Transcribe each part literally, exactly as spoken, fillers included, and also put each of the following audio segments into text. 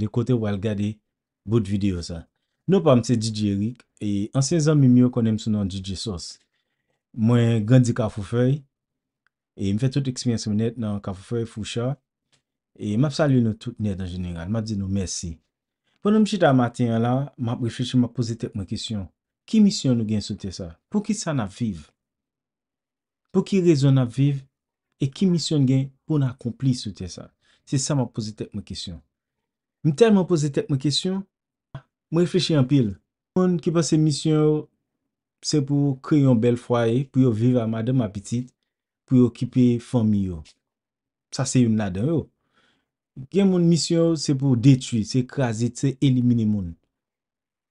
de kote w al gade bout videyo sa. Non pa m se D J Eric, e ansyen zanmi m yo konnen m sou non D J Sauce. Mwen grandi Kafou Fèy, e m fè tout eksperyans mwen nèt nan Kafou Fèy, Foucha, e m ap salye nou tout nèt an jeneral, m ap di nou mèsi. Pandan m chita maten an la, m ap reflechi, m ap poze tèt mwen kesyon. Ki misyon nou gen sou tè sa? Poukisa n ap viv? Pou ki rezon n ap viv? E ki misyon n gen pou n akonpli sou tè sa? Se sa m ap poze tèt mwen kesyon. M tèlman poze tèt mwen kesyon, m reflechi anpil. Moun ki panse misyon yo se pou kreye yon bèl fwaye, pou yo viv a madanm a pitit, pou yo okipe fanmi yo. Sa se youn ladan yo. Gen moun misyon yo se pou detwi, se kraze, se elimine moun.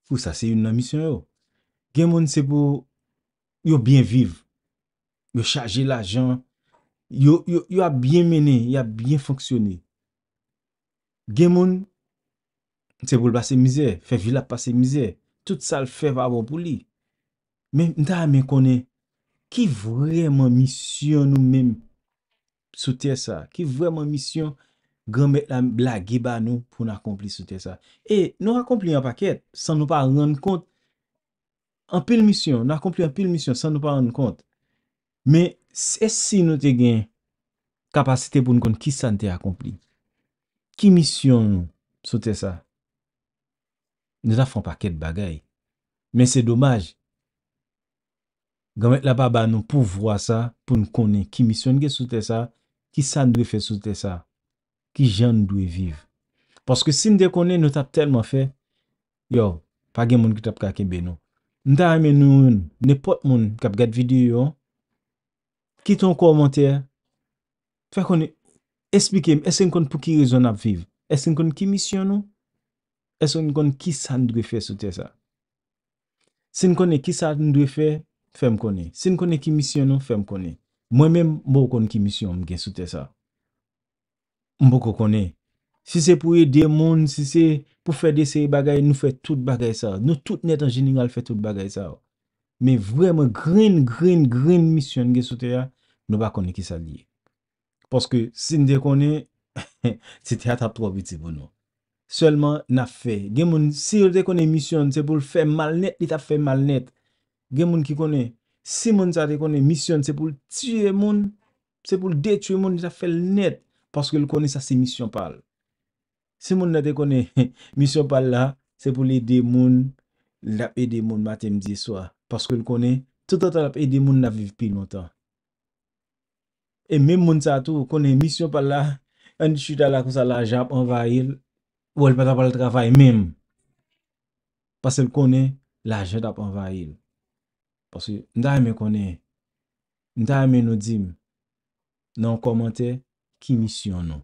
Pou sa se youn nan misyon yo. Gen moun se pou yo byen viv. Yo chaje lajan, yo, yo, yo ap byen mennen, y ap byen fonksyone. Gen moun, se pou l pase mizè, fè vi l ap pase mizè. Tout sa l fè pa bon pou li. Men m ta renmen konnen ki vrèman misyon nou menm sou tè sa, ki vrèman misyon Granmèt la lage ba nou pou n akonpli sou tè sa. E nou akonpli an pakèt san nou pa rann kont. Anpil misyon, nou akonpli anpil misyon san nou pa rann kont. Men, e si nou te gen kapasite pou n konn ki sa n te akonpli? Ki misyon nou sou tè sa? Nou ta fè yon pakèt bagay. Men se domaj. Granmèt la pa ba nou pouvwa sa pou n konnen ki misyon n gen sou tè sa, ki sa n dwe fè sou tè sa, ki jan n dwe viv. Paske si n te konnen, nou t ap tèlman fè, yo, pa gen moun ki t ap ka kenbe nou. M ta renmen nou youn, nenpòt moun k ap gad videyo an, kite yon kòmantè, fè konnen, esplike m, èske n konn pou ki rezon n ap viv? Èske n konn ki misyon nou? Èske n konn ki sa n dwe fè sou tè sa? Si n konnen ki sa n dwe fè, fè m konnen. Si n konnen ki misyon nou, fè m konnen. Mwen menm, m poko konn ki misyon m gen sou tè sa. M poko konnen. Si se pou ede moun, si se pou fè de seri bagay, nou fè tout bagay sa. Nou tout nèt an jeneral fè tout bagay sa. Men vrèman, grenn, grenn, grenn misyon n gen sou tè a, nou pa konnen ki sa l ye. Paske si n te konnen, ti tè a t ap twò piti pou nou. Sèlman n ap fè. Gen moun, si yo te konnen misyon n se pou l fè mal nèt, li t ap fè mal nèt. Gen moun ki konnen, si moun sa te konnen misyon n se pou l tiye moun, se pou l detwi moun, li t ap fè l nèt. Paske l konnen sa se misyon pa l. Si moun nan te konnen misyon pa l la, se pou l ede moun, l ap ede moun maten, midi, swa. Paske l konnen, toutotan l ap ede moun, l ap viv pi lontan. E menm moun sa tou, konnen misyon pa l la, ann chita la konsa, lajan ap anvayi l, bon, l pa ta pral travay menm. Paske l konnen lajan t ap anvayi l. Paske m ta renmen konnen, m ta renmen nou di m nan yon kòmantè ki misyon nou.